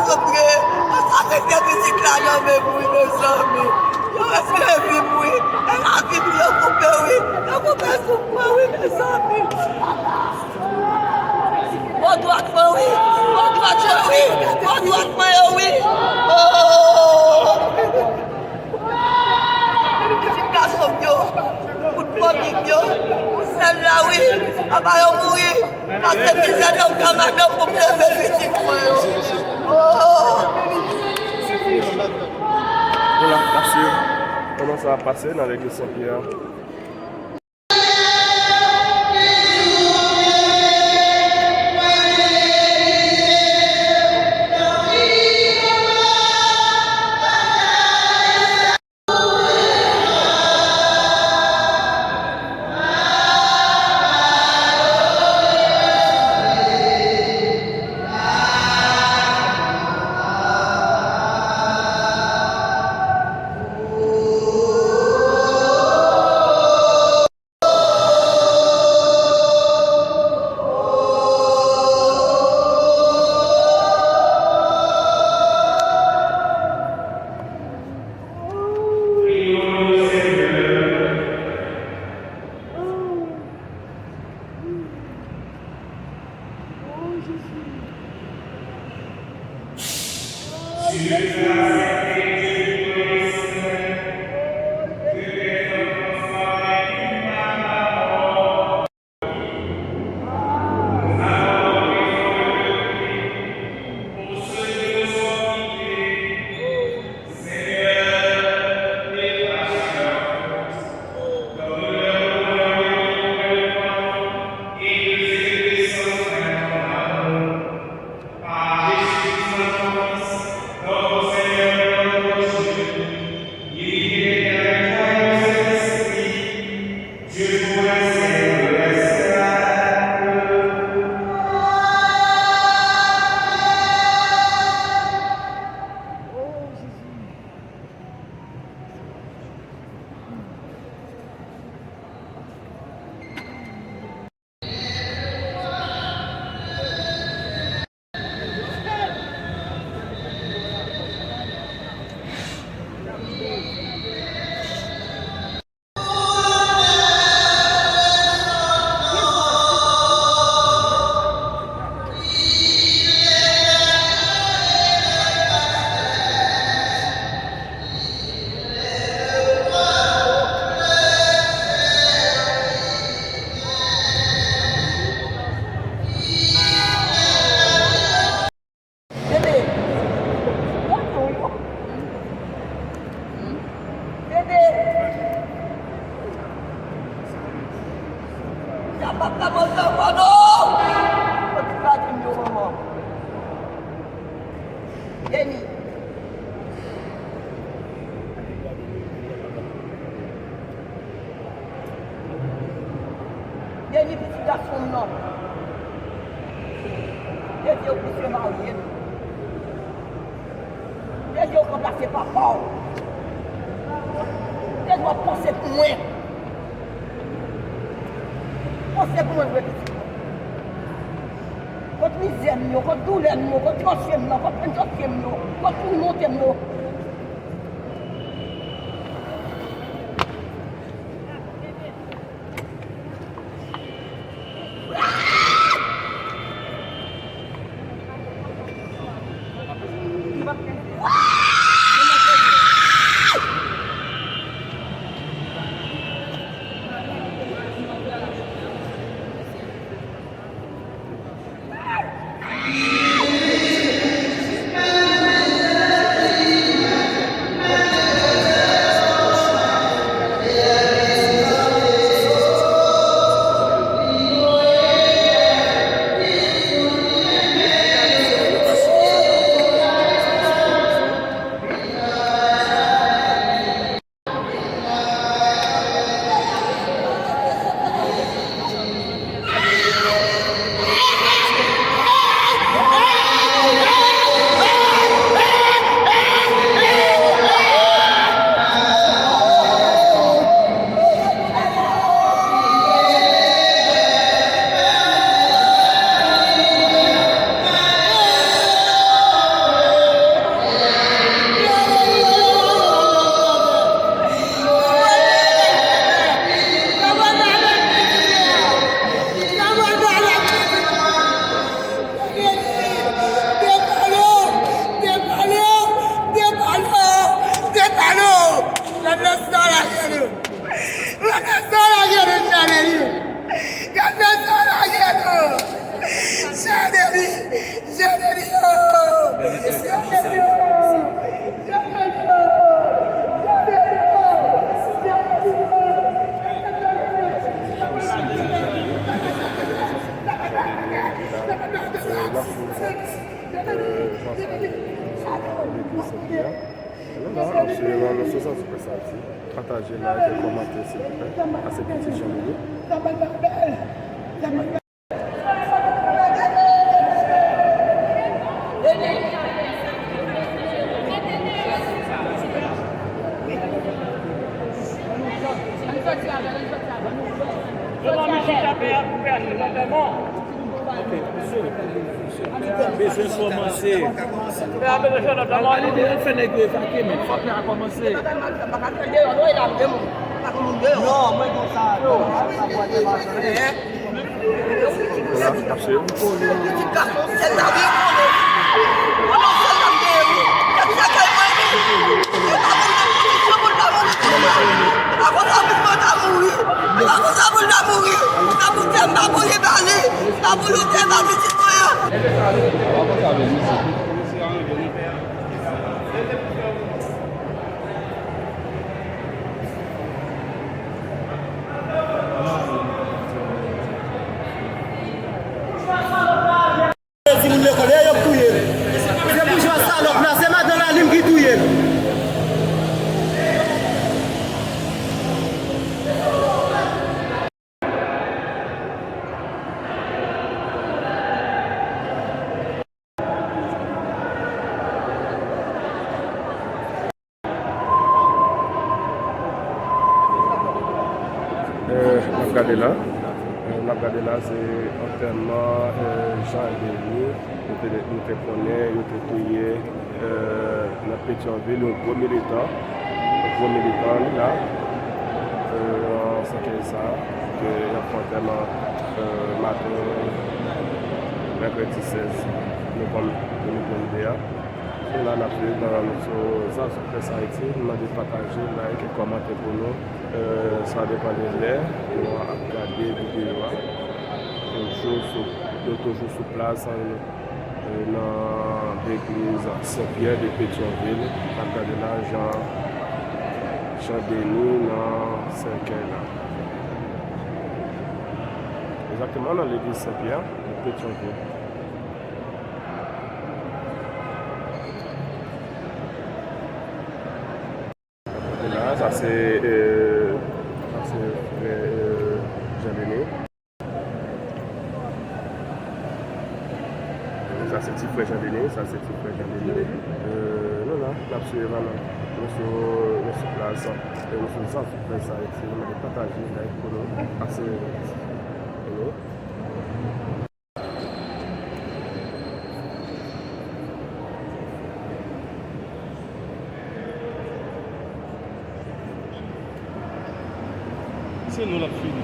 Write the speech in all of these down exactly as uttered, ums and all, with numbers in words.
Souple, sa se kè pitit la nan men m wi, mezanmi. Yo retire vi m wi. E lavi m yo koupe wi. Yo koupe souf mwen wi, mezanmi. Bò dwat mwen wi. Bò dwat yo wi. Bò dwat mwen yo wi. Oh! Pitit gason m yo, tout fanmi m yo, pou sèl la wi, papa yo mouri, pase mizè nan kamadan pou m leve pitit mwen yo. Oh! Nou la, n ap swiv kòman sa ap pase nan legliz Sen Pyè a. Dede! Dede! Sa pa ka manje ankò non! Mwen ti pa di m yo manman. Deni! Deni pitit gason m nan. Deni yo pouse marye m. Deni yo ranplase papa w. Deni w ap panse pou mwen. Panse pou mwen vre pitit mwen. Kot mizè m yo, kot doulè m yo, kot planche m nan, kot planche m yo, kot moun monte m yo. Sou nou sou Zazou Press Haiti, pataje, like, kòmante, silvouplè. Pase pitit Jean Lili. Pè a bezwen kòmanse. Pè a bezwen fè nòt. Al ede yo fè nèg yo evakye, men fò pè a kòmanse. Non, mwen konn sa. Voilà, ap swiv. Timoun lekòl, e yo k touye m. Se boujwa salòp la, se madan Lalim ki touye m. Euh, n ap gade la. Euh, n ap gade la, se antèman, euh, Jean Denis. Nou te, nou te konnen yo te touye, euh, nan Petyonvil, yon gwo militan. Yon gwo militan, li la. Euh, nan sèkèy sa, ke y ap fè antèman, euh, maten mèkredi sèz novanm de mil vennde a. Nou la n ap swiv nan, sou Zazou Press Haiti. Nou mande pataje, like, kòmante pou nou. Euh, sa depann de lè nou ap gade videyo a. Toujou sou, nou toujou sou plas, euh, nan legliz Sen Pyè de Petyonvil. N ap gade la, Jean, Jean Denis nan sèkèy la. Egzakteman nan legliz Sen Pyè de Petyonvil. La, sa se, euh, sa se frè, euh, Jean Denis. Sa se ti frè Jean Denis, sa se ti frè Jean Denis. Euh, nou la, n ap swiv, nou sou, nou sou plas, nou sou Zazou Press Haiti, nou mande pataje, like pou nou, pase, you know. Se nou l ap fini.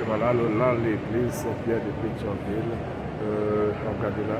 Vwala, nou nan legliz Sen Pyè de Petyonvil. Euh, n ap gade la.